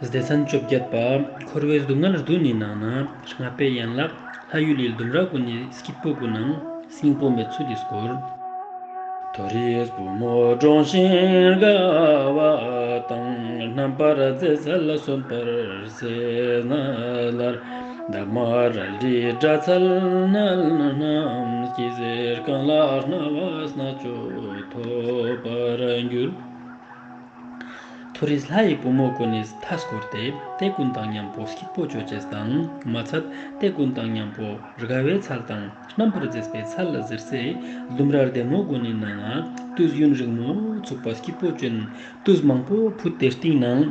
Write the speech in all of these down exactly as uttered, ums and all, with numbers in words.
སྡེ་ཚན་བཅོ་བརྒྱད་པ། འཁོར་བའི་སྡུག་བསྔལ་བདུན་ནི་ནང་ན་ལྔ་པའི་ཡན་ལག་ལྷ་ཡུལ་ལི་ལྡུམ་ར་གུན་ནི་སྐྱིད་པོ་གུན་ནང་སྙིང་པོ་མེད་ཚུལ་ལི་སྐོར། མཐོ་རིས་བུ་མོ་འབྲོང་ཆེན་དགའ་བ་དང་། རྣམ་པར་མཛེས་ཚལ་གསོན་པར་ཟད་ན་སླར། འདབ་མ་རལ་གྲི་འདྲ་ཚལ་ནལ་རྣམས་ཀྱིས། གང་ལ་སྣང་བ་སྣ་ཚོགས་ཐོབ་པར་འགྱུར། མཐོ་རིས་ལྷ་ཡི་བུ་མོ་གུན་ནི་མཐའ་སྐོར་ཏེ་ཏེ་གུན་དང་ཉམ་པོ་སྐྱིད་པོ་ཅོ་ཅེས་དང་མ་ཚད་ཏེ་གུན་དང་ཉམ་པོ་དགའ་བའི་ཚལ་དང་རྣམ་པར་མཛེས་པའི་ཚལ་ལ་ཟེར་སའི་ལྡུམ་ར་རྡེ་མོ་གུན་ནི་ནང་ང་ཏུས་ཡུན་རིང་མོ་ཚུག་པ་སྐྱིད་པོ་ཅོ་ཨིན། ཏུས་མང་པོ་ཕུད་ཏེ་སྟིང་ནང་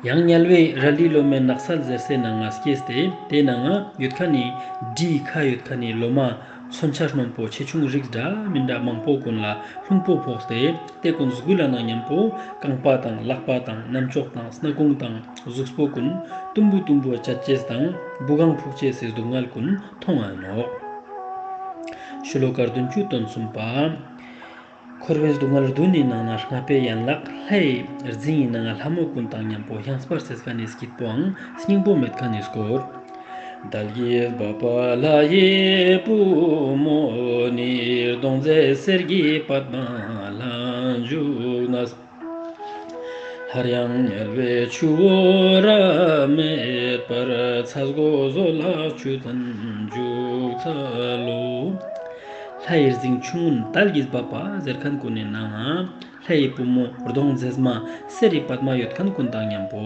ཡང་དམྱལ་བའི་རལ་གྲི་ལོ་མའི་ནགས་ཚལ་ཟེར་སའི་ནང་ང་སྐྱེས་ཏེ་ཏེའི་ནང་ང་ཡོད་ཁན་ནི་གྲིའི་ཁ་ཡོད་ཁན་ནི་ལོ་མ་མཚོན་ཆ་རྣོན་པོ་ཆེ་ཆུང་རིགས་འདྲ་མིན་འདྲ་མང་པོ་གུན་ལ་རླུང་པོ་ཕོག་སྟེ་ཏེ་གུན་གཟུགས་ལ་ནང་ཉམ་པོ་རྐང་པ་དང་ལག་པ་དང་རྣམ་ཅོག་དང་སྣ་ཁུང་དང་གཟུགས་པོ་གུན་ཏུམ་བུ་ཏུམ་བུ་ཅད་ཅེས་དང་བུ་གང་ཕུག་ཅེས་སི་སྡུག་བསྔལ་གུན་ཐོང་ང་ནོག། ཤོ་ལོ་ཀ་བདུན་ཅུ་དོན་གསུམ་པ། འཁོར་བའི་སྡུག་བསྔལ་བདུན་ནི་ནང་ན་ལྔ་པའི་ཡན་ལག་ལྷའི་རྫིང་ངི་ནང་ང་ལྷ་མོ་གུན་དང་ཉམ་པོ་ཡང་སྤར་ཟེར་ཁན་ནི་སྐྱིད་པོའང་སྙིང་པོ་མེད་ཁན་ནི་སྐོར། དལ་གྱིས་འབབ་པ་ལྷ་ཡི་བུ་མོ་ནི། གདོང་མཛེས་གསེར་གྱི་པདྨ་ལྷན་བཞུགས་ན། སླར་ཡང་དམྱལ་བའི་ཆུ་བོ་རབ་མེད་པར། ཚ་སྒོ་བཟོད་གླགས་ཆུ་ཚན་འཇུག་འཚལ་ལོ། ལྷའི་རྫིང་ཆུང་ངུན་དལ་གྱིས་འབབ་པ་ཟེར་ཁན་གུན་ནི་ནང་ང་ལྷའི་བུ་མོ་གདོང་མཛེས་མ་གསེར་རི་པདྨ་ཡོད་ཁན་གུན་དང་ཉམ་པོ་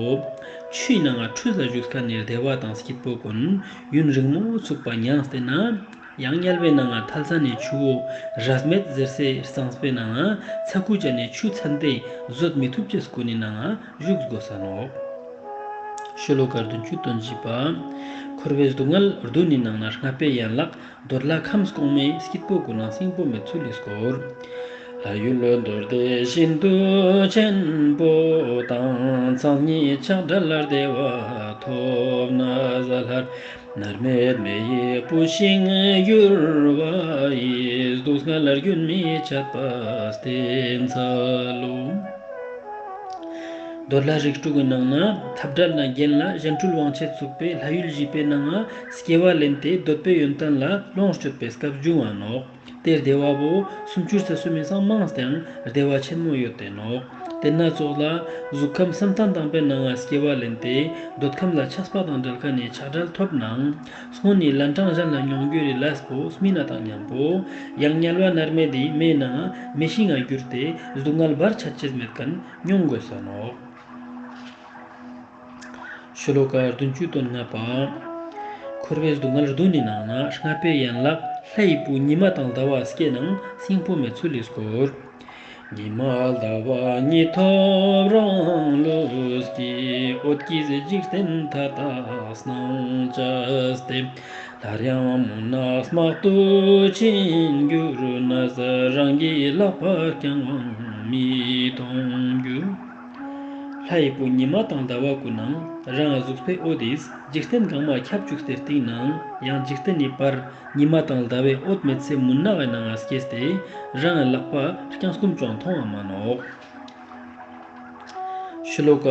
ཆུའི་ནང་ང་ཁྲུས་ལ་བཞུགས་ཁན་ནི་བདེ་བ་དང་སྐྱིད་པོ་གུན་ཡུན་རིང་མོ་ཚུག་པ་མྱངས་ཏེ་ན་ཡང་དམྱལ་བའི་ནང་ང་ཐལ་ཚན་ནི་ཆུ་བོ་རབ་མེད་ཟེར་སའི་གཙང་པོའི་ནང་ང་ཚ་ཁུ་ཅན་ནི་ཆུ་ཚན་ཏེ་བཟོད་མི་ཐུབ་ཅེས་གུན་ནི་ནང་ང་བཞུགས་དགོས་ས་ནོག། ཤོ་ལོ་ཀ་བདུན་ཅུ་དོན་བཞི་པ། འཁོར་བའི་སྡུག་བསྔལ་བདུན་ནི་ནང་ན་ལྔ་པའི་ཡན་ལག་འདོད་ལྷ་ཁམས་གོང་མའི་སྐྱིད་པོ་གུན་ནང་སྙིང་པོ་མེད་ཚུལ་ལི་སྐོར། ལྷ་ཡུལ་འདོད་བདེ་ཤིན་ཏུ་ཆེན་པོ་དང་། མཚན་ཉིད་ཆགས་བྲལ་བདེ་བ་ཐོབ་ན་སླར། མནར་མེད་མེ་ཡི་བུད་ཤིང་གྱུར་པ་ཡི། སྡུག་བསྔལ་རྒྱུན་མི་འཆད་པ་བསྟེན་འཚལ་ལོ། འདོད་ལྷ་རིགས་དྲུག་གི་ནང་ན་འཐབ་བྲལ་ན་རྒྱན་ལ་གཞན་འཕྲུལ་དབང་ཆེ་ཚུག་པའི་ལྷ་ཡུལ་བཞི་པའི་ནང་ང་སྐྱེ་བ་ལེན་ཏེ་འདོད་པའི་ཡོན་ཏན་ལ་ལོངས་སྤྱོད་པའི་སྐབས་འབྱུང་བ་ནོག། ཏེ་བདེ་བ་བོ་སུམ་ཅུ་རྩ་གསུམ་མི་སང་མངས་ཏེའང་བདེ་བ་ཆེན་མོ་ཡོད་དེ་ནོག། ཏེ་ན་ཙོགས་ལ་གཟུགས་ཁམས་བསམ་གཏན་དང་པོའི་ནང་ང་སྐྱེ་བ་ལེན་ཏེ་འདོད་ཁམས་ལ་ཆགས་པ་དང་བྲལ་ཁན་ནི་ཆགས་བྲལ་ཐོབ་ནའང་སྔོན་ནི་ལན་གྲངས་གཞན་ལ་མྱོང་འགྱུར་རི་ལས་པོ་སྨིན་ན་དང་ཉམ་པོ་ཡང་དམྱལ་བ་མནར་མེད་དི་མེའི་ནང་ང་མེ་ཤིང་ང་གྱུར་ཏེ་སྡུག་བསྔལ་བར་ཆད་ཅེས་མེད་ཁན་མྱོང་དགོས་ས་ནོག། ཤོ་ལོ་ཀ་བདུན་ཅུ་དོན་ལྔ་པ། འཁོར་བའི་སྡུག་བསྔལ་བདུན་ནི་ནང་ན་ལྔ་པའི་ཡན་ལག་ལྷའི་བུ་ཉི་མ་དང་ཟླ་བ་སྐྱེ་ནའང་སྙིང་པོ་མེད་ཚུལ་ལི་སྐོར། ཉི་མ་ཟླ་བ་ཉིད་ཐོབ་རང་ལུས་ཀྱི། འོད་ཀྱིས་འཇིག་རྟེན་མཐའ་དག་སྣང་བྱས་ཏེ། སླར་ཡང་མུན་ནག་སྨག་ཏུ་ཕྱིན་གྱུར་ནས། རང་གི་ལག་པ་བརྐྱང་བའང་མི་མཐོང་འགྱུར། ལྷའི་བུ་ཉི་མ་དང་ཟླ་བ་གུན་ནང་རང་གཟུགས་པོའི་འོད་དིས་འཇིག་རྟེན་གང་མ་ཁྱབ་ཅུག་སྟེ་སྟིང་ནའང་ཡང་འཇིག་རྟེན་ནི་བར་ཉི་མ་དང་ཟླ་བའི་འོད་མེད་སའི་མུན་ནག་གི་ནང་ང་སྐྱེས་ཏེ་རང་ལག་པ་བརྐྱང་སྐུམ་ཅོའང་མཐོང་བ་མ་ནོག། ཤོ་ལོ་ཀ་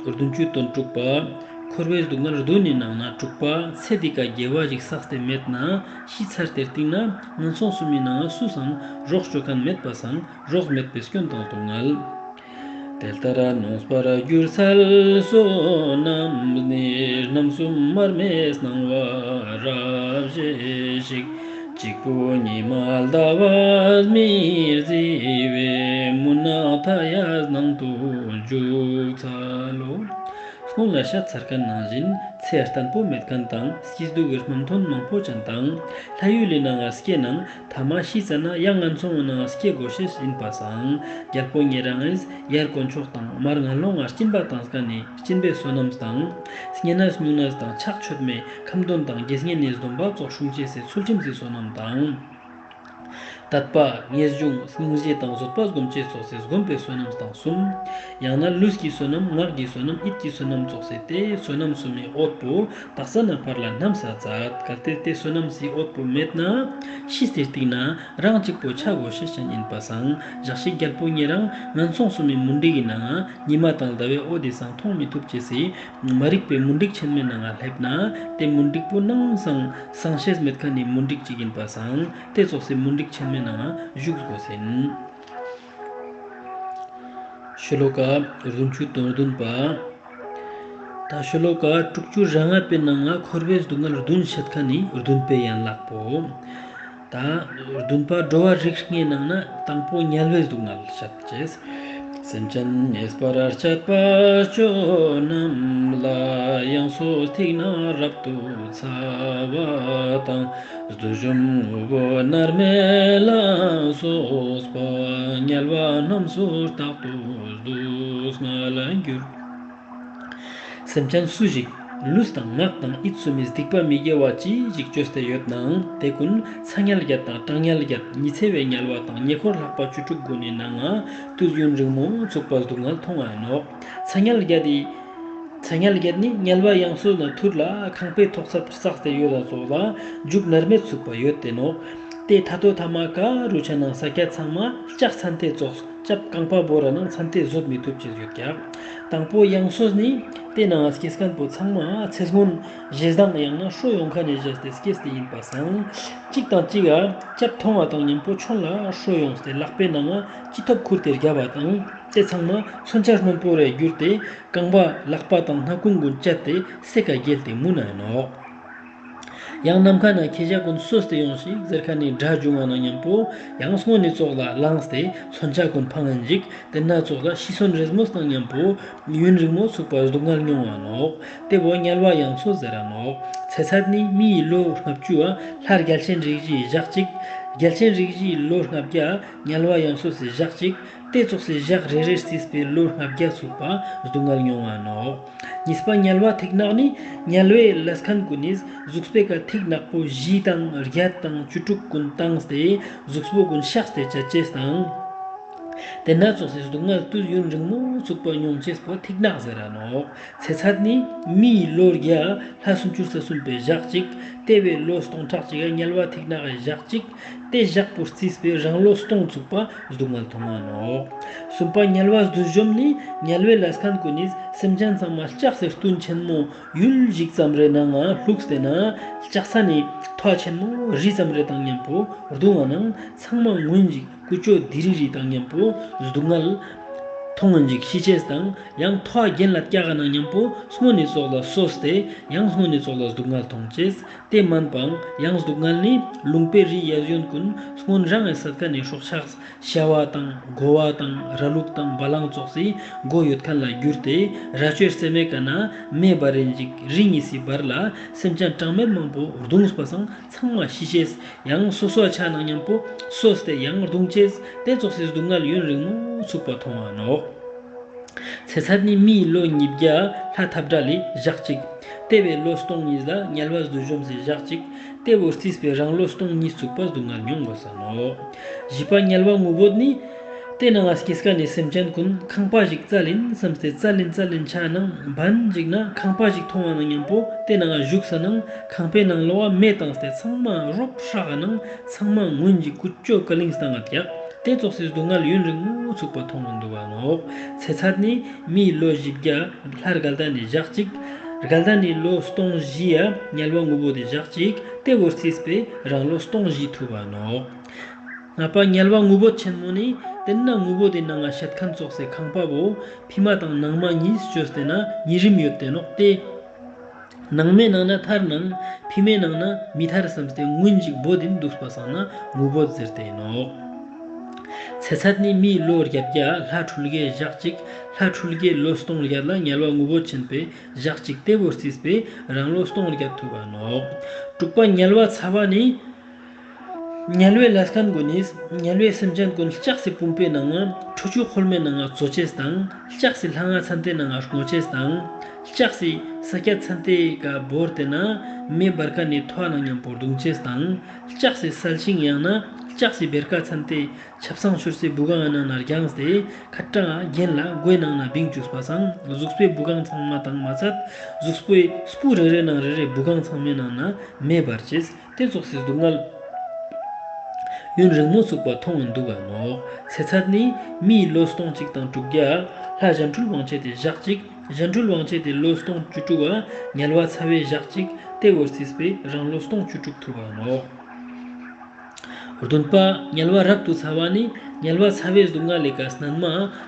བདུན་ཅུ་དོན་དྲུག་པ། འཁོར་བའི་སྡུག་བསྔལ་བདུན་ནི་ནང་ན་དྲུག་པ་ཚེ་འདི་ཀ་དགེ་བ་ཞིག་བསགས་ཏེ་མེད་ན་ཤི་ཚར་ཏེ་སྟིང་ན་ངན་སོང་གསུམ་མི་ནང་ང་སུས་སང་རོགས་ཅོ་ཁན་མེད་པ་སང་རོགས་མེད་པའི་སྐྱོན་དང་སྡུག་བསྔལ། དེ་ལྟར་ནོངས་པར་གྱུར་ཚུལ་བསོད་ནམས་ནི། རྣམ་གསུམ་མར་མེ་སྣང་བ་རབ་བཞེས་ཤིག། གཅིག་པུ་ཉི་མ་ཟླ་བ་མི་གཟིགས་པའི། མུན་ནག་མཐའ་ཡས་ནང་དུ་འཇུག་འཚལ་ལོ། སྔོན་ལ་བཤད་ཚར་ཁན་ནང་བཞིན་ཚེ་བརྟན་པོ་མེད་ཁན་དང་སྐྱིད་སྡུག་གི་རྣམ་ཐོན་མང་པོ་ཅན་དང་ལྷ་ཡུལ་ལི་ནང་ང་སྐྱེས་ནའང་ཐ་མ་ཤི་ཙ་ན་ཡང་ངན་སོང་ངི་ནང་ང་སྐྱེ་དགོས་ཤེས་ཨིན་པ་སང་རྒྱལ་པོ་ཉེ་རང་ངིས་ཡར་དཀོན་མཆོག་དང་མར་ངན་སློང་ང་སྦྱིན་པ་བཏང་ཁན་ནི་སྦྱིན་པའི་བསོད་ནམས་དང་། བསྙེན་གནས་སྨྱུང་གནས་དང་ཕྱག་མཆོད་མེ་ཁ་འདོན་དང་དགེ་བསྙེན་ནི་སྡོམ་པ་ཙོགས་སྲུང་ཅེས་སི་ཚུལ་ཁྲིམས་སི་བསོད་ནམས་དང་། དད་པ་ངེས་འབྱུང་སྙིང་རྗེ་དང་བཟོད་པ་སྒོམ་ཅེས་ཙོགས་སི་སྒོམ་པའི་བསོད་ནམས་དང་གསུམ། ཡང་ན་ལུས་ཀྱི་བསོད་ནམས་ངག་གི་བསོད་ནམས་ཡིད་ཀྱི་བསོད་ནམས་ཙོགས་སི་ཏེ་བསོད་ནམས་གསུམ་མི་འོད་པོ་དག་ས་ན་ཕར་ལ་ནམ་ས་ཛད། གལ་ཏེ་ཏེ་བསོད་ནམས་སི་འོད་པོ་མེད་ན་ཤིས་ཏེ་སྟིང་ན་རང་གཅིག་པོ་ཆ་གོས་ཤེས་ཅན་ཨིན་པ་སང་ཞག་ཞིག་གྱལ་པོ་ཉེ་རང་ངན་སོང་གསུམ་མི་མུན་དིག་གི་ནང་ང་ཉི་མ་དང་ཟླ་བའི་འོད་དི་སང་མཐོང་མི་ཐུབ་ཅེས་སི་མ་རིག་པའི་མུན་དིག་ཆེན་མོའི་ནང་ང་ལེབ་ན་ཏེ་མུན་དིག་པོ་ནང་སང་སངས་ཤེས་མེད་ཁན་ནི་མུན་དིག་ཅིག་ཨིན་པ་སང་ཏེ་ཙོགས་སི་མུན་དིག་ཆེན་མོའི་ནང་ང་ཞུགས་གོས་ཨིན། ཤོ་ལོ་ཀ་བདུན་ཅུ་དོན་བདུན་པ། ད་ཤོ་ལོ་ཀ་དྲུག་ཅུ་རེ་ལྔ་པའི་ནང་ང་འཁོར་བའི་སྡུག་བསྔལ་བདུན་བཤད་ཁན་ནི་བདུན་པའི་ཡན་ལག་པོ། ད་བདུན་པ་འགྲོ་བ་རིགས་ལྔའི་ནང་ན་དང་པོ་དམྱལ་བའི་སྡུག་བསྔལ་བཤད་ཅེས། སེམས་ཅན་ཉེས་པར་སྤྱད་པ་སྤྱོད་རྣམས་ལ། ཡང་སོས་ཐིག་ནག་རབ་ཏུ་ཚ་བ་དང་། བསྡུས་འཇོམས་དངོས་པོ་མནར་མེད་ལ་སོགས་པ། དམྱལ་བ་རྣམས་སུ་རྟག་ཏུ་སྡུག་བསྔལ་འགྱུར། སེམས་ཅན་སུ་ཞིག་ལུས་དང་ངག་དང་ཡིད་གསུམ་མི་སྡིག་པ་མི་དགེ་བ་ཅི་ཞིག་ཅོས་ཏེ་ཡོད་ནའང་ཏེ་ཀུན་ཚ་དམྱལ་བརྒྱད་དང་གྲང་དམྱལ་བརྒྱད་ཉི་ཚེ་བའི་དམྱལ་བ་དང་ཉེ་འཁོར་ལྷག་པ་བཅུ་དྲུག་གུན་ནི་ནང་ང་དུས་ཡུན་རིང་མོ་ཚུག་པ་སྡུག་བསྔལ་ཐོང་ང་ནོག། ཚ་དམྱལ་བརྒྱད་དི་ཚ་དམྱལ་བརྒྱད་ནི་དམྱལ་བ་ཡང་སོས་ན་ཐུར་ལ་ཁང་པའི་ཐོག་ཚད་བསགས་ཏེ་ཡོད་ལ་སོགས་ལ་མཇུག་མནར་མེད་ཚུག་པ་ཡོད་ཏེ་ནོག། ཏེ་ཐ་དོ་ཐ་མ་ཀ་རུ་ཆ་ནང་ས་ཀྱད་ཚང་མ་ལྕགས་ཚན་ཏེ་ཙོགས་ལྕགས་རྐང་པ་བོར་ར་ནང་ཚན་ཏེ་བཟོད་མི་ཐུབ་ཅེས་ཡོད་ཀྱག། དང་པོ་ཡང་སོས་ནི་ཏེ་ནང་སྐྱེས་ཁན་པོ་ཚང་མ་ཚེ་སྔོན་ཞེ་སྡང་ཡང་ན་ཤོ་ཡོང་ཁན་ནི་ཞེས་ཏེ་སྐྱེས་ཏེ་ཨིན་པ་སང་གཅིག་དང་གཅིག་ག་ལྕགས་ཐོང་བ་དང་ཉམ་པོ་ཆོན་ལ་ཤོ་ཡོངས་ཏེ་ལག་པའི་ནང་ང་ཅི་ཐོབ་ཁུར་ཏེ་རྒྱབ་བ་དང་ཏེ་ཚང་མ་མཚོན་ཆ་རྣོན་པོ་རེ་གྱུར་ཏེ་རྐང་པ་ལག་པ་དང་སྣ་ཁུང་གུན་བཅད་དེ་སེ་ཀ་འགྱེལ་ཏེ་མུན་ན་ཨིན་ནོག། ཡང་ནམ་མཁའ་ན་ཁྱེ་ཞ་གུན་སོས་ཏེ་ཡོང་ཞིག་ཟེར་ཁན་ནི་སྒྲ་བྱུང་བ་ན་ཉམ་པོ་ཡང་སྔོན་ནི་ཙོགས་ལ་ལངས་ཏེ་མཚོན་ཆ་གུན་ཕང་ཨིན་ཞིག། ཏེ་ན་ཙོགས་ལ་ཤི་གསོན་རེས་མོས་དང་ཉམ་པོ་ཡུན་རིང་མོ་ཚུག་པ་སྡུག་བསྔལ་མྱོང་བ་ནོག། ཏེ་བོ་དམྱལ་བ་ཡང་སོས་ཟེར་ར་ནོག། ཚེ་ཚད་ནི་མིའི་ལོ་ལྔ་བཅུ་བ་ལྷ་རྒྱལ་ཆེན་རིགས་བཞིའི་ཞག་གཅིག། རྒྱལ་ཆེན་རིགས་བཞིའི་ལོ་ལྔ་བརྒྱ་དམྱལ་བ་ཡང་སོས་སི་ཞག་གཅིག། ཏེ་ཙོགས་སི་ཞག་རེ་རེ་རྩིས་པའི་ལོ་ལྔ་བརྒྱ་ཚུག་པ་སྡུག་བསྔལ་མྱོང་བ་ནོག། གཉིས་པ་དམྱལ་བ་ཐིག་ནག་ནི་དམྱལ་བའི་ལས་མཁན་གུན་ནི་གཟུགས་པོའི་ཀ་ཐིག་ནག་པོ་བཞི་དང་བརྒྱད་དང་བཅུ་དྲུག་གུན་བཏང་སྟེ་གཟུགས་པོ་གུན་གཤགས་ཏེ་ཆ་ཅེས་དང་། ཏེ་ན་ཙོགས་སི་སྡུག་བསྔལ་དུས་ཡུན་རིང་མོ་ཚུག་པ་མྱོང་ཅེས་པོ་ཐིག་ནག་ཟེར་ར་ནོག། ཚེ་ཚད་ནི་མིའི་ལོ་བརྒྱ་ལྷ་སུམ་ཅུ་རྩ་གསུམ་པའི་ཞག་གཅིག། ཏེ་བོའི་ལོ་སྟོང་ཕྲག་གཅིག་ག་དམྱལ་བ་ཐིག་ནག་གི་ཞག་གཅིག། ཏེ་ཞག་པོ་རྩིས་པའི་རང་ལོ་སྟོང་ཚུག་པ་སྡུག་བསྔལ་ཐོང་ང་ནོག། གསུམ་པ་དམྱལ་བ་བསྡུས་འཇོམས་ནི་དམྱལ་བའི་ལས་མཁན་གུན་ནི་སེམས་ཅན་ཚང་མ་ལྕགས་སི་རྟུན་ཆེན་མོ་ཡུལ་ཞིག་ཙམ་རེ་ནང་ང་ལྷུགས་ཏེ་ན་ལྕགས་ས་ནི་ཐོ་ཆེན་མོ་རི་ཙམ་རེ་དང་ཉམ་པོ་རྡུང་བ་ནང་ཚང་མ་ངུན་ཞིག་ཀུ་ཅོ་དི་རི་རི་དང་ཉམ་པོ་སྡུག་བསྔལ་ཐོང་ངུན་ཞིག་ཤི་ཅེས་དང་ཡང་ཐོ་གྱེན་ལ་བཀྱག་ག་ནང་ཉམ་པོ་སྔོན་ནི་ཙོགས་ལ་སོས་ཏེ་ཡང་སྔོན་ནི་ཙོགས་ལ་སྡུག་བསྔལ་ཐོང་ཅེས། ཏེ་མན་པའང་ཡང་སྡུག་བསྔལ་ནི་ལུང་པའི་རི་གཡས་གཡོན་གུན་སྔོན་རང་ངི་སད་ཁན་ནི་སྲོག་ཆགས་ཤ་བ་དང་རྒོ་བ་དང་ར་ལུག་དང་བ་ལང་ཙོགས་སི་མགོ་ཡོད་ཁན་ལ་གྱུར་ཏེ་ར་ཅོའི་རྩེ་མོའི་ཀ་ན་མེ་འབར་རིན་ཞིག་རི་གཉིས་སི་བར་ལ་སེམས་ཅན་གྲངས་མེད་མང་པོ་རྡུངས་པ་སང་ཚང་མ་ཤི་ཅེས། ཡང་སོ་སོ་ཆ་ནང་ཉམ་པོ་སོས་ཏེ་ཡང་རྡུང་ཅེས། ཏེ་ཙོགས་སི་སྡུག་བསྔལ་ཡུན་རིང་མོ་ཚུག་པ་ཐོང་ང་ནོག། ཚེ་ཚད་ནི་མིའི་ལོ་ཉིས་བརྒྱ་ལྷ་འཐབ་བྲལ་ལི་ཞག་གཅིག། ཏེ་བོའི་ལོ་སྟོང་གཉིས་ལ་དམྱལ་བ་བསྡུས་འཇོམས་སི་ཞག་གཅིག། ཏེ་བོ་རྩིས་པའི་རང་ལོ་སྟོང་གཉིས་ཚུག་པ་སྡུག་བསྔལ་མྱོང་དགོས་ས་ནོག། བཞི་པ་དམྱལ་བ་ངུ་འབོད་ནི། ཏེ་ནང་ང་སྐྱེས་ཁན་ནི་སེམས་ཅན་གུན་ཁང་པ་ཞིག་བཙལ་ཨིན་སམ་སྟེ་བཙལ་ཨིན་བཙལ་ཨིན་ཆ་ནང་བན་ཞིག་ན་ཁང་པ་ཞིག་ཐོང་བ་ནང་ཉམ་པོ་ཏེ་ནང་ང་ཞུགས་ས་ནང་ཁང་པའི་ནང་ལོགས་མེ་བཏང་སྟེ་ཚང་མ་རོབ་སྲེག་ག་ནང་ཚང་མ་ངུན་ཞིག་ཀུ་ཅོ་ཀ་ལིང་བཏང་ང་ཀྱག། ཏེ་ཙོགས་སི་སྡུག་བསྔལ་ཡུན་རིང་མོ་ཚུག་པ་ཐོང་ང་དུག་པ་ནོག། ཚེ་ཚད་ནི་མིའི་ལོ་བཞི་བརྒྱ་ལྷ་དགའ་ལྡན་ནི་ཞག་གཅིག། དགའ་ལྡན་ནི་ལོ་སྟོང་བཞི་ཡ་དམྱལ་བ་ངུ་འབོད་དི་ཞག་གཅིག། ཏེ་བོ་རྩིས་པའི་རང་ལོ་སྟོང་བཞི་ཐུབ་པ་ནོག། ལྔ་པ་དམྱལ་བ་ངུ་འབོད་ཆེན་མོ་ནི་ཏེ་ན་ངུ་འབོད་དི་ནང་ང་ཤད་ཁན་ཙོགས་སི་ཁང་པ་བོ་ཕི་མ་དང་ནང་མ་གཉིས་ཅོས་ཏེ་ན་ཉིས་རིམ་ཡོད་ཏེ་ནོག་ཏེ། ནང་མའི་ནང་ན་ཐར་ནང་ཕི་མའི་ནང་ན་མི་ཐར་སམ་སྟེ་ངུན་ཞིག་འབོད་དིན་དུག་པ་སང་ན་ངུ་འབོད་ཟེར་ཏེ་ཨིན་ནོག། ཚེ་ཚད་ནི་མིའི་ལོ་བརྒྱད་བརྒྱ་ལྷ་འཕྲུལ་དགའི་ཞག་གཅིག། ལྷ་འཕྲུལ་དགའི་ལོ་སྟོང་བརྒྱད་ལ་དམྱལ་བ་ངུ་འབོད་ཆེན་པོའི་ཞག་གཅིག། ཏེ་བོ་རྩིས་པའི་རང་ལོ་སྟོང་བརྒྱད་ཐུབ་པ་ནོག། དྲུག་པ་དམྱལ་བ་ཚ་བ་ནི། དམྱལ་བའི་ལས་མཁན་གུན་ནི་དམྱལ་བའི་སེམས་ཅན་གུན་ལྕགས་སི་བུམ་པའི་ནང་ང་ཁྲོ་ཆུ་ཧོལ་མའི་ནང་ང་བཙོ་ཅེས་དང་ལྕགས་སི་ལྷ་ང་ཚན་ཏེའི་ནང་ང་རྔོ་ཅེས་དང་ལྕགས་སི་ས་ཀྱད་ཚན་ཏེའི་ཀ་བོར་ཏེ་ན་མེ་འབར་ཁན་ནི་ཐོ་ནང་ཉམ་པོ་རྡུང་ཅེས་དང་ལྕགས་སི་སལ་ཤིང་ཡང་ན་ ལྕགས་སི་བེར་ཀ་ཚན་ཏེ་ཆབ་གསང་ཤོར་སའི་བུ་གང་ནང་ན་རྒྱངས་ཏེ་ཁ་ཏང་རྒྱན་ལ་སྒོའི་ནང་ན་བིང་བཅུག་པ་སང་གཟུགས་པོའི་བུ་གང་ཚང་མ་དང་མ་ཚད་གཟུགས་པོའི་སྤུ་རེ་རེ་ནང་རེ་རེ་བུ་གང་ཚང་མའི་ནང་ན་མེ་འབར་ཅེས། ཏེ་ཙོགས་སི་སྡུག་བསྔལ་ཡུན་རིང་མོ་ཚུགས་པ་ཐོང་ངིན་འདུག་ག་ནོག། ཚེ་ཚད་ནི་མིའི་ལོ་སྟོང་གཅིག་དང་དྲུག་བརྒྱ། ལྷ་གཞན་འཕྲུལ་དབང་བྱེད་དེ་ཞག་གཅིག། གཞན་འཕྲུལ་དབང་བྱེད་དེ་ལོ་སྟོང་བཅུ་དྲུག་བ། དམྱལ་བ་ཚ་བའི་ཞག་གཅིག། ཏེ་བོ་རྩིས་པས་རང་ལོ་སྟོང་བཅུ་དྲུག་ཐུབ་བ་ནོག། བདུན་པ། དམྱལ་བ་རབ་ཏུ་ཚ་བ་ནི་དམྱལ་བ་ཚ་བའི་སྡུག་བསྔལ་ལི་ཀ་སྣོན་མ་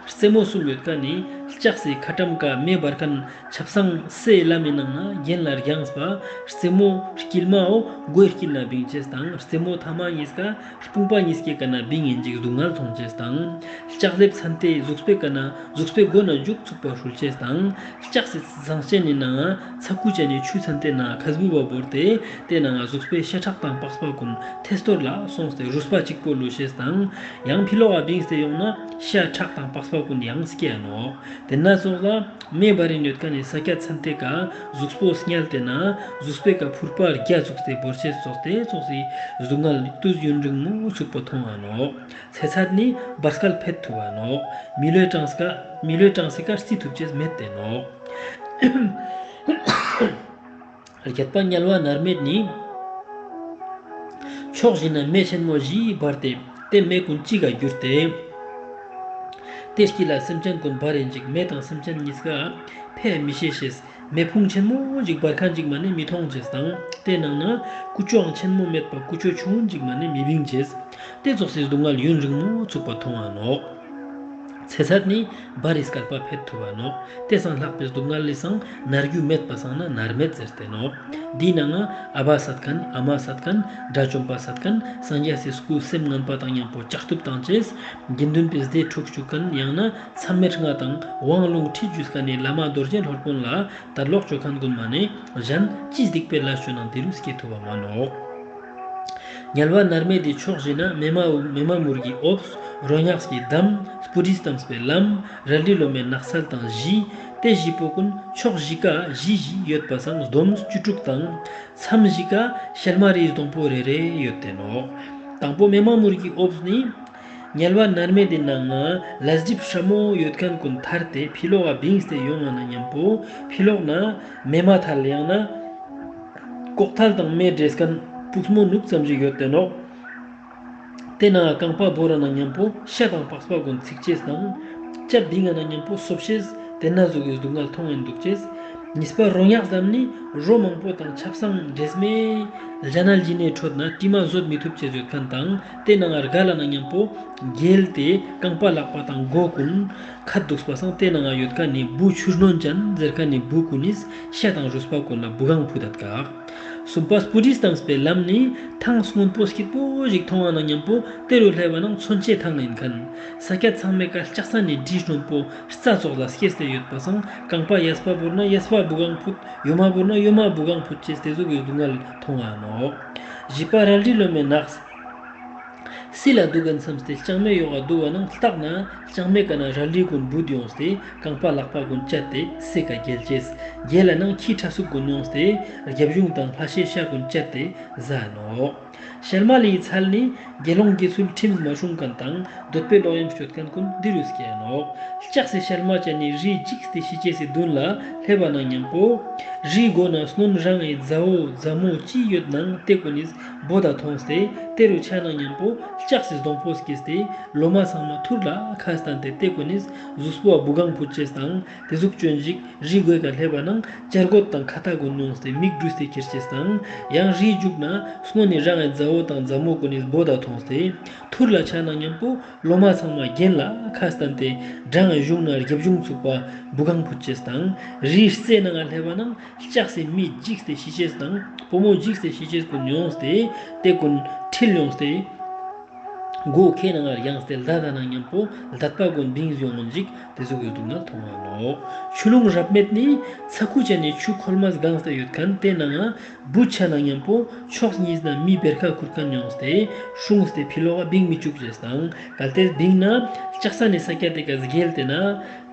རྩེ་མོ་གསུམ་ཡོད་ཁན་ནི་ལྕགས་སི་ཁ་ཏམ་ཀ་མེ་འབར་ཁན་ཆབ་གསང་སའི་ལམ་མི་ནང་ན་རྒྱན་ལ་རྒྱངས་པ་རྩེ་མོ་དཀྱིལ་མའོ་སྒོའི་དཀྱིལ་ན་བིང་ཅེས་དང་རྩེ་མོ་ཐ་མ་གཉིས་ཀ་དཔུང་པ་གཉིས་ཀའི་ཀ་ན་བིང་ངིན་ཅིག་སྡུག་བསྔལ་ཐོང་ཅེས་དང་། ལྕགས་ལེབ་ཚན་ཏེ་གཟུགས་པོའི་ཀ་ན་གཟུགས་པོའི་སྒོ་ན་རྒྱུག་ཚུགས་པ་ཧྲུལ་ཅེས་དང་། ལྕགས་སི་ཟངས་ཆེན་ནི་ནང་ཚ་ཁུ་ཅན་ནི་ཆུ་ཚན་ཏེ་ན་ཁ་སྦུབ་བ་བོར་ཏེ་ཏེ་ནང་གཟུགས་པོའི་ཤ་ཁྲག་དང་པགས་པ་ཀུན་ཐེ་སྟོར་ལ་སོང་སྟེ་རུས་པ་གཅིག་པོ་ལུས་ཅེས་དང་། ཡང་ཕི་ལོག་ག་བིངས་ཏེ་ཡོང་ན་ཤ་ཁྲག་དང་པགས་པ་ཀུན་ཡང་སྐྱེ་ནོག། ཏེ་ན་ཙོགས་ལ་མེ་འབར་རིན་ཡོད་ཁན་ནི་ས་ཀྱད་ཚན་ཏེ་ཀ་གཟུགས་པོ་སྙལ་ཏེ་ན་གཟུགས་པོའི་ཀ་ཕུར་པ་རྒྱ་བཙུགས་ཏེ་བོར་ཅེས་ཙོགས་ཏེ་ཙོགས་སི་སྡུག་བསྔལ་ཏུས་ཡུན་རིང་མོ་ཚུགས་པ་ཐོང་ང་ནོག། ཚེ་ཚད་ནི་བར་སྐལ་ཕེད་ཐུབ་བ་ནོག། མི་ལོའི་གྲངས་ཀ་མི་ལོའི་གྲངས་སི་ཀ་རྩི་ཐུབ་ཅེས་མེད་དེ་ནོག། བརྒྱད་པ་དམྱལ་བ་མནར་མེད་ནི། ཕྱོགས་བཞི་ན་མེ་ཆེན་མོ་བཞི་འབར་ཏེ་ཏེ་མེ་ཀུན་གཅིག་ག་གྱུར་ཏེ། ཏེ་དཀྱིལ་ལ་སེམས་ཅན་ཀུན་འབར་རིན་ཅིག་མེ་དང་སེམས་ཅན་གཉིས་ཀ་ཕེ་མི་ཤེས་ཤེས། མེ་ཕུང་ཆེན་མོ་ཞིག་འབར་ཁན་ཅིག་མ་ནེ་མི་ཐོང་ཅེས་དང་ཏེ་ནང་ན་ཀུ་ཅོའང་ཆེན་མོ་མེད་པ་ཀུ་ཅོ་ཆུང་ངུན་ཅིག་མ་ནེ་མི་བིང་ཅེས། ཏེ་ཙོགས་སི་སྡུག་བསྔལ་ཡུན་རིང་མོ་ཚུགས་པ་ཐོང་ང་ནོག། ཚེ་ཚད་ནི་བར་རི་སྐལ་པ་ཕེད་ཐུབ་བ་ནོག། ཏེ་སང་ལྷག་པའི་སྡུག་བསྔལ་ལི་སང་མནར་རྒྱུ་མེད་པ་སང་ན་མནར་མེད་ཟེར་ཏེ་ནོག། དེའི་ནང་ང་ཨ་བ་སད་ཁན་ཨ་མ་སད་ཁན་དགྲ་བཅོམ་པ་སད་ཁན་སངས་རྒྱས་སི་སྐུ་སེམས་ངན་པ་དང་མཉམ་པོ་ལྕགས་ཐུབ་བཏང་ཅེས། དགེ་འདུན་པའི་སྡེ་འཁྲུག་བཅུག་ཁན་ཡང་ན་མཚམས་མེད་ལྔ་དང་དབང་ལུང་ཁྲིད་ཞུས་ཁན་ནི་བླ་མ་རྡོ་རྗེ་སློབ་དཔོན་ལ་དར་ལོག་བཅོ་ཁན་ཀུན་མ་ནེ་གཞན་ཅི་སྡིག་པའི་ལས་བཅོ་ནང་དེ་རུ་སྐྱེ་ཐུབ་བ་མ་ནོག། དམྱལ་བ་མནར་མེད་དི་ཕྱོགས་བཞི་ན་མེ་མ་མེ་མ་མུར་གྱི་འོབས། རོ་མྱགས་ཀྱི་འདམ། སྤུ་གྲིས་གཏམས་པའི་ལམ། རལ་གྲི་ལོ་མའི་ནགས་ཚལ་དང་བཞི། ཏེ་བཞི་པོ་ཀུན་ཕྱོགས་བཞི་ཀ་བཞི་བཞི་ཡོད་པ་སང་སྡོམ་བཅུ་དྲུག་དང་། མཚམས་བཞི་ཀ་ཤལ་མ་རིའི་སྡོང་པོ་རེ་རེ་ཡོད་དེ་ནོག། དང་པོ་མེ་མ་མུར་གྱི་འོབས་ནི། དམྱལ་བ་མནར་མེད་དི་ནང་ང་ལས་སྒྲིབ་སྲབ་མོ་ཡོད་ཁན་ཀུན་ཐར་ཏེ་ཕི་ལོག་ག་བིངས་ཏེ་ཡོང་ང་ན་མཉམ་པོ་ཕི་ལོག་ན་མེ་མ་ཐལ་ཡང་ན་ལྐོག་ཐལ་དང་མེ་འདྲེས་ཁན་པུས་མོ་ནུབ་ཙམ་ཞིག་ཡོད་དེ་ནོག། ཏེ་ནང་ང་རྐང་པ་བོར་ར་ན་མཉམ་པོ་ཤ་དང་པགས་པ་ཀུན་ཚིག་ཅེས་དང་། ལྕགས་བིང་ང་ན་མཉམ་པོ་སོབ་ཤེས་ཏེ་ན་ཟུག་གི་སྡུག་བསྔལ་ཐོང་ངིན་འདུག་ཅེས། གཉིས་པ་རོ་མྱགས་ཙམ་ནི་རོ་མང་པོ་དང་ཆབ་གསང་འདྲེས་མའི་རྒྱ་ནལ་གྱི་ནེ་ཁྲོད་ན་དྲི་མ་བཟོད་མི་ཐུབ་ཅེས་ཡོད་ཁན་དང་ཏེ་ནང་ང་རྒལ་ལ་ན་མཉམ་པོ་འགྱེལ་ཏེ་རྐང་པ་ལག་པ་དང་མགོ་ཀུན་ཁད་དུག་པ་སང་ཏེ་ནང་ང་ཡོད་ཁན་ནི་བུ་ཆུ་སྣོན་ཅན་ཟེར་ཁན་ནི་བུ་ཀུན་ནི་ཤ་དང་རུས་པ་ཀུན་ལ་བུ་གང་ཕུད་དད་ཀ། གསུམ་པ་སྤུ་གྲིས་གཏམས་པའི་ལམ་ནི་ཐང་སྔོན་པོ་སྐྱིད་པོ་ཞིག་ཐོང་ང་ན་མཉམ་པོ་ཏེ་རུ་སླེབ་བ་ནང་མཚོན་ཆའི་ཐང་ཡིན་ཁན། ས་ཀྱད་ཚང་མའི་ཀ་ལྕགས་སི་གྲི་སྣོན་པོ་རྩ་ཙོགས་ལ་སྐྱེས་ཏེ་ཡོད་པ་སང་རྐང་པ་གཡས་པ་བོར་ན་གཡས་པ་བུ་གང་ཕུད། གཡོན་མ་བོར་ན་གཡོན་མ་བུ་གང་ཕུད་ཅེས་ཏེ་ཟུག་གི་སྡུག་བསྔལ་ཐོང་ང་ནོག། བཞི་པ་རལ་གྲི་ལོ་མའི་ནགས། སི་ལ་དུག་གན་སམས་ཏེ་ལྕང་མའི་ཡོག་ག་དུག་པ་ནང་ལྟག་ན་ལྕང་མའི་ཀ་ན་རལ་གྲི་ཀུན་བུད་ཡོངས་ཏེ་རྐང་པ་ལག་པ་ཀུན་བཅད་དེ་སའི་ཀ་འགྱེལ་ཅེས། འགྱེལ་ལ་ནང་ཁྱི་ཁྲ་ཚུགས་ཀུན་ཡོངས་ཏེ་རྒྱབ་གཞུང་དང་ལྷ་ཤེས་ཤ་ཀུན་བཅད་དེ་ཟ་ནོག། ཤལ་མ་ལིའི་ཚལ་ནི་དགེ་སློང་དགེ་ཚུལ་ཁྲིམས་མ་སྲུང་ཁན་དང་འདོད་པའི་ལོག་གཡེམ་སྤྱོད་ཁན་ཀུན་འདི་རུ་སྐྱེ་ནོག། ལྕགས་སི་ཤལ་མ་ཅན་ནི་རིའི་འཇིགས་ཏེ་ཤི་ཅེས་སི་དུན་ལ་སླེབ་བ་ན་མཉམ་པོ་རིའི་མགོ་ན་སྔོན་རང་ངི་མཛའ་བོ་མཛའ་མོ་ཅི་ཡོད་ནང་ཏེ་ཀུན་ནི་བོ་ད་ཐོངས་ཏེ་ཏེ་རུ་ཆ་ན་མཉམ་པོ་ལྕགས་སི་སྡོང་པོ་སྐྱེས་ཏེ་ལོ་མ་ཚང་མ་ཐུར་ལ་ཁ་སྟན་ཏེ་ཏེ་ཀུན་ནི་གཟུགས་པོ་བ་བུ་གང་ཕུད་ཅེས་དང་ཏེ་ཟུག་ཅོན་ཞིག། རིའི་མགོའི་ཀ་སླེབ་བ་ནང་བྱ་རྒོད་དང་ཁ་ཏ་ཀུན་ཡོངས་ཏེ་མིག་བྲུས་ཏེ་ཁྱེར་ཅེས་དང་ཡང་རིའི་མཇུག་ན་སྔོན་ནི་རང་ངི་མཛའ་བོ་དང་མཛའ་མོ་ཀུན་ནི་བོ་ད་ཐོངས་ཏེ་ཐུར་ལ་ཆ་ན་མཉམ་པོ་ལོ་མ་ཚང་མ་གྱེན་ལ་ཁ་སྟན་ཏེ་བྲང་ངི་གཞུང་ན་རྒྱབ་གཞུང་ཚུགས་པ་བུ་གང་ཕུད་ཅེས་དང་རིའི་རྩེ་ནང་ང་སླེབ་བ་ནང་ལྕགས་སི་མི་འཇིགས་ཏེ་ཤི་ཅེས་དང་བུ་མོ་འཇིགས་ཏེ་ཤི་ཅེས་ཀུན་ཡོངས་ཏེ་ཏེ་ཀུན་ཁྲིལ་ཡོངས་ཏེ། མགོ་ཁའི་ནང་ང་ཡངས་ཏེ་ལྡད་ད་ན་མཉམ་པོ་ལྡད་པ་ཀུན་བིང་ཡོང་ངིན་ཅིག་ཏེ་ཟུག་གི་སྡུག་བསྔལ་ཐོང་ང་ནོག། ཆུ་ཀླུང་རབ་མེད་ནི་ཚ་ཁུ་ཅན་ནི་ཆུ་ཁོལ་མ་སྒང་སྟེ་ཡོད་ཁན་ཏེ་ནང་ང་བུད་ཆ་ན་མཉམ་པོ་ཕྱོགས་གཉིས་ན་མི་བེར་ཁ་ཁུར་ཁན་ཡོངས་ཏེ་སྲུངས་ཏེ་ཕི་ལོག་ག་བིང་མི་ཅུག་ཅེས་དང་གལ་ཏེ་བིང་ན་ ལྕགས་ས་ནེ་ས་ཀྱད་དེ་ཀ་སྒྱེལ་ཏེ་ན་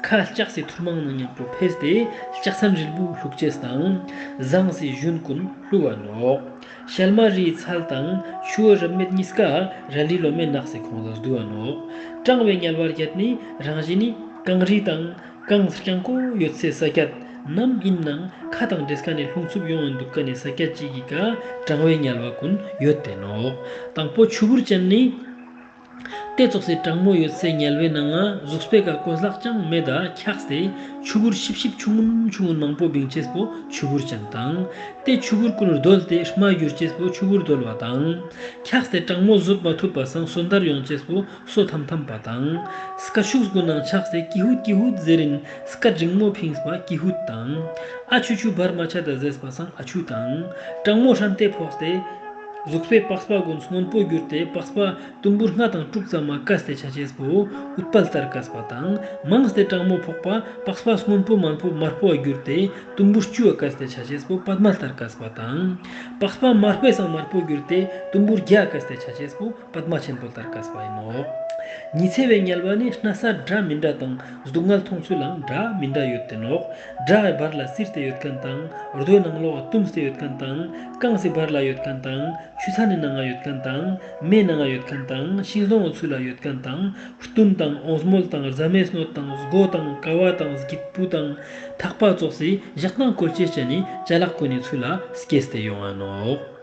ཁ་ལྕགས་སི་ཐུར་མང་ནང་ཉམ་པོ་ཕེས་ཏེ་ལྕགས་སན་རིལ་བུ་ལྷུག་ཅེས་དང་ཟངས་སི་ཞུན་ཀུན་ལྷུ་བ་ནོག། ཤལ་མ་རིའི་ཚལ་དང་ཆུ་བོ་རབ་མེད་གཉིས་ཀ་རལ་གྲི་ལོ་མའི་ནགས་སི་ཁོང་ལ་བསྡུ་བ་ནོག། གྲང་བའི་དམྱལ་བར་བརྒྱད་ནི་རང་བཞིན་ནི་གངས་རི་དང་གངས་རྐྱང་ཀོ་ཡོད་སའི་ས་ཀྱད་ནམ་ཨིན་ནང་ཁ་དང་འདྲེས་ཁན་ནི་ལྷུང་འཚུབ་ཡོང་ངིན་དུག་ཁན་ནི་ས་ཀྱད་ཅིག་གི་ཀ་གྲང་བའི་དམྱལ་བ་ཀུན་ཡོད་དེ་ནོག། དང་པོ་ཆུ་བུར་ཅན་ནི་ཏེ་ཙོགས་སི་གྲང་མོ་ཡོད་སའི་དམྱལ་བའི་ནང་ང་གཟུགས་པོའི་ཀ་གོས་ལག་ཅང་མེད་ད་འཁྱགས་ཏེ་ཆུ་བུར་ཤིབ་ཤིབ་ཆུང་ངུན་ཆུང་ངུན་མང་པོ་བིང་ཅེས་པོ་ཆུ་བུར་ཅན་དང་། ཏེ་ཆུ་བུར་ཀུན་རྡོལ་ཏེ་རྨ་གྱུར་ཅེས་པོ་ཆུ་བུར་རྡོལ་བ་དང་། འཁྱགས་ཏེ་གྲང་མོ་བཟོད་མ་ཐུབ་པ་སང་སོན་དར་ཡོང་ཅེས་པོ་སོ་ཐམ་ཐམ་པ་དང་། སྐད་ཤུགས་ཀུན་ནང་ཆགས་ཏེ་ཀི་ཧུད་ཀི་ཧུད་ཟེར་རིན་སྐད་འབྲིང་མོ་ཕིངས་པ་ཀི་ཧུད་དང་། ཨ་ཆུ་ཆུ་བར་མ་ཆད་ད་ཟེར་པ་སང་ཨ་ཆུ་དང་། གྲང་མོ་ཧྲན་ཏེ་ཕོགས་ཏེ་གཟུགས་པོའི་པགས་པ་ཀུན་སྔོན་པོ་གྱུར་ཏེ་པགས་པ་དུམ་བུར་ལྔ་དང་དྲུག་ཙམ་མ་བཀལ་ཏེ་ཆ་ཅེས་པོ་ཨུཏྤལ་ལྟར་བཀལ་པ་དང་། མངས་ཏེ་གྲང་མོ་ཕོག་པ་པགས་པ་སྔོན་པོ་མན་པོ་དམར་པོ་གྱུར་ཏེ་དུམ་བུར་བཅུ་བ་བཀལ་ཏེ་ཆ་ཅེས་པོ་པདྨ་ལྟར་བཀལ་པ་དང་། པགས་པ་དམར་པོའི་སང་དམར་པོ་གྱུར་ཏེ་དུམ་བུར་བརྒྱ་བཀལ་ཏེ་ཆ་ཅེས་པོ་པདྨ་ཆེན་པོ་ལྟར་བཀལ་པ་ཨིན་ནོག། ཉི་ཚེ་བའི་དམྱལ་བ་ནི་གནས་ས་འདྲ་མི་འདྲ་དང་སྡུག་བསྔལ་མཐོང་ཚུལ་ལའང་འདྲ་མི་འདྲ་ཡོད་དེ་ནོག། དགྲ་བའི་བར་ལ་བཙིར་ཏེ་ཡོད་ཁན་དང་རྡོའི་ནང་ལོགས་ལ་བཏུམས་ཏེ་ཡོད་ཁན་དང་གངས་སི་བར་ལ་ཡོད་ཁན་དང་ཆུ་ཚན་ནི་ནང་ང་ཡོད་ཁན་དང་མེའི་ནང་ང་ཡོད་ཁན་དང་ཤིང་སྡོང་ངི་ཚུལ་ལ་ཡོད་ཁན་དང་རྟུན་དང་འོང་སྨོད་དང་རྫ་མའི་སྣོད་དང་སྒོ་དང་ཀ་བ་དང་སྒྱིད་པུ་དང་ཐག་པ་ཙོགས་སི་ཞག་དང་བཀོལ་ཅེས་ཅན་ནི་ཅ་ལག་ཀུན་ནི་ཚུལ་ལ་སྐྱེས་ཏེ་ཡོང་ང་ནོག།